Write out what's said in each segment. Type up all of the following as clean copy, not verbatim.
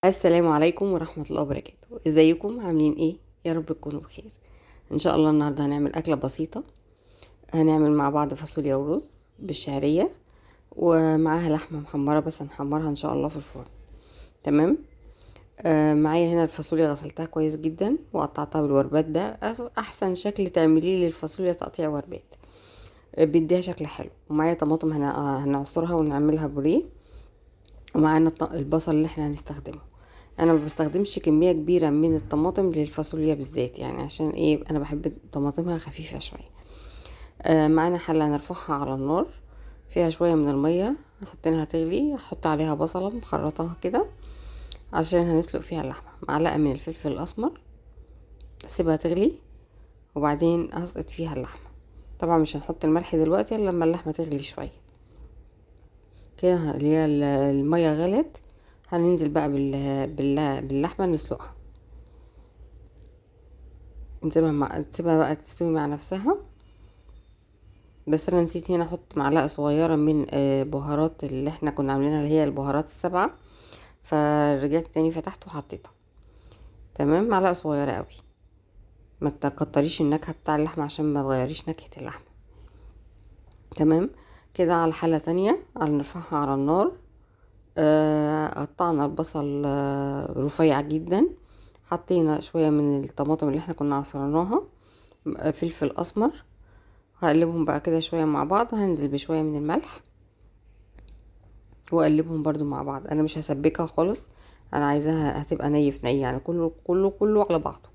السلام عليكم ورحمة الله وبركاته. ازيكم؟ عاملين ايه؟ يا رب تكونوا بخير. ان شاء الله النهاردة هنعمل اكلة بسيطة. هنعمل مع بعض فاصوليا ورز بالشعرية ومعاها لحمة محمرة، بس هنحمرها ان شاء الله في الفرن. تمام. معايا هنا الفاصوليا، غسلتها كويس جدا وقطعتها بالوربات. ده احسن شكل تعمليه للفاصوليا، تقطيع وربات، بيديها شكل حلو. ومعايا طماطم هنعصرها ونعملها بوريه، ومعانا البصل اللي احنا هنستخدمه. انا ما بستخدمش كمية كبيرة من الطماطم للفاصوليا بالذات، عشان ايه؟ انا بحب طماطمها خفيفة شوية. معانا حلة هنرفعها على النار، فيها شوية من المية حطيناها تغلي، هحط عليها بصلة مخرطاها كده عشان هنسلق فيها اللحمة، معلقة من الفلفل الاسمر، اسيبها تغلي وبعدين هسقط فيها اللحمة. طبعا مش هنحط الملح دلوقتي الا لما اللحمة تغلي شوية كده. اللي هي المية غلت، هننزل بقى باللحمة نسلقها، نسيبها بقى تستوي مع نفسها. بس انا نسيت هنا احط معلقة صغيرة من بهارات اللي احنا كنا عاملينها، اللي هي البهارات السبعة، فرجعت تاني فتحت وحطيتها. تمام، معلقة صغيرة قوي، ما تكتريش النكهة بتاع اللحمة عشان ما تغيريش نكهة اللحمة. تمام كده. على حلة تانية هنرفعها على النار. قطعنا البصل رفيع جدا، حطينا شوية من الطماطم اللي احنا كنا عصرناها، فلفل اسمر، هقلبهم بقى كده شوية مع بعض. هنزل بشوية من الملح واقلبهم برضو مع بعض. انا مش هسبكها خالص، انا عايزاها هتبقى ني في ني، يعني كله كله كله على بعضه.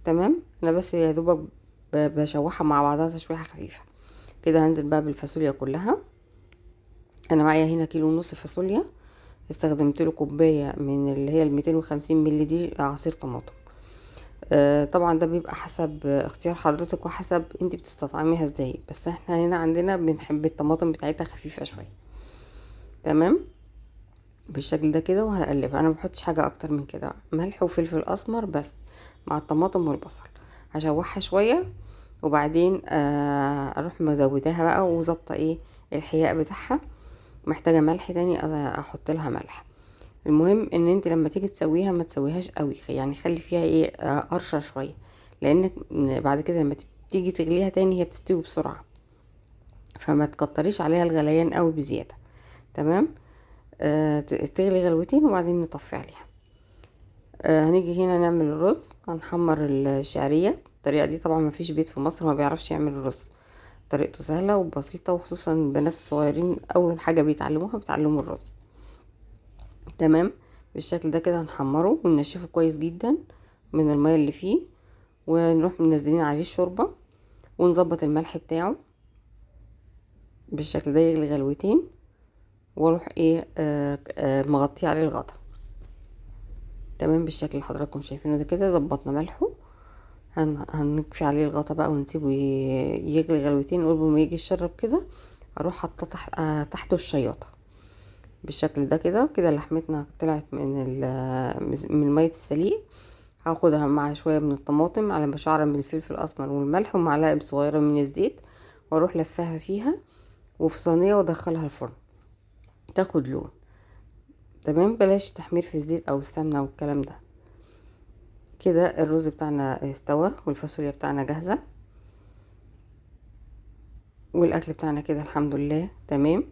تمام. انا بس يا دوبك بشوحها مع بعضها تشويحة خفيفة كده. هنزل بقى بالفاصوليا كلها. انا معايا هنا كيلو ونص فاصوليا، استخدمت له كوباية من اللي هي الميتين وخمسين مللي دي عصير طماطم. طبعا ده بيبقى حسب اختيار حضرتك وحسب انت بتستطعميها ازاي، بس احنا هنا عندنا بنحب الطماطم بتاعتها خفيفة شوية. تمام بالشكل ده كده. وهقلبها، انا ما بحطش حاجة اكتر من كده، ملح وفلفل اسمر بس مع الطماطم والبصل. هشوحها شوية وبعدين اروح مزوداها بقى وظابطة ايه الحياء بتاعها. محتاجة ملح تاني احط لها ملح. المهم ان انت لما تيجي تسويها ما تسويهاش قوي، خلي فيها ايه، قرشه شوية، لان بعد كده لما تيجي تغليها تاني هي بتستوي بسرعة، فما تكتريش عليها الغليان قوي بزيادة. تمام. تغلي غلوتين وبعدين نطفي عليها. هنيجي هنا نعمل الرز. هنحمر الشعرية الطريقة دي. طبعا ما فيش بيت في مصر ما بيعرفش يعمل الرز، طريقته سهلة وبسيطة، وخصوصا البنات الصغيرين اول حاجة بيتعلموها بيتعلموا الرز. تمام بالشكل ده كده. هنحمره وننشفه كويس جدا من المية اللي فيه، ونروح منزلين عليه الشوربة ونظبط الملح بتاعه بالشكل ده. يغلي غلوتين واروح مغطيه عليه الغطا. تمام بالشكل اللي حضراتكم شايفينه ده كده. ظبطنا ملحة، هنكفي عليه الغطا بقى ونسيبه يغلي غلوتين. قرب ما يجي يتشرب كده اروح حاطه تحته الشياطه بالشكل ده كده. كده لحمتنا طلعت من مية السليق. هاخدها مع شوية من الطماطم على مشعره من الفلفل الاسمر والملح ومعلقة صغيرة من الزيت، واروح لفها فيها وفي صينية وادخلها الفرن تاخد لون. تمام. بلاش تحمير في الزيت او السمنة والكلام ده. كده الرز بتاعنا استوى والفاصوليا بتاعنا جاهزة والاكل بتاعنا كده الحمد لله تمام.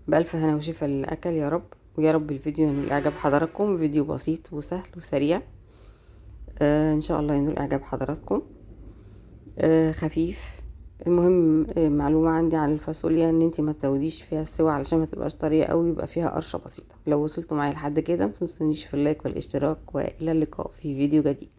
بألف هنا وشفا للأكل يا رب، ويا رب الفيديو ينول إعجاب حضراتكم. فيديو بسيط وسهل وسريع، إن شاء الله ينول إعجاب حضراتكم. خفيف. المهم، معلومة عندي عن الفاصوليا إن انتي ما تزوديش فيها السوا علشان ما تبقاش طرية قوي، يبقى فيها قرشة بسيطة. لو وصلتوا معايا لحد كده ما تنسونيش في اللايك والاشتراك، وإلى اللقاء في فيديو جديد.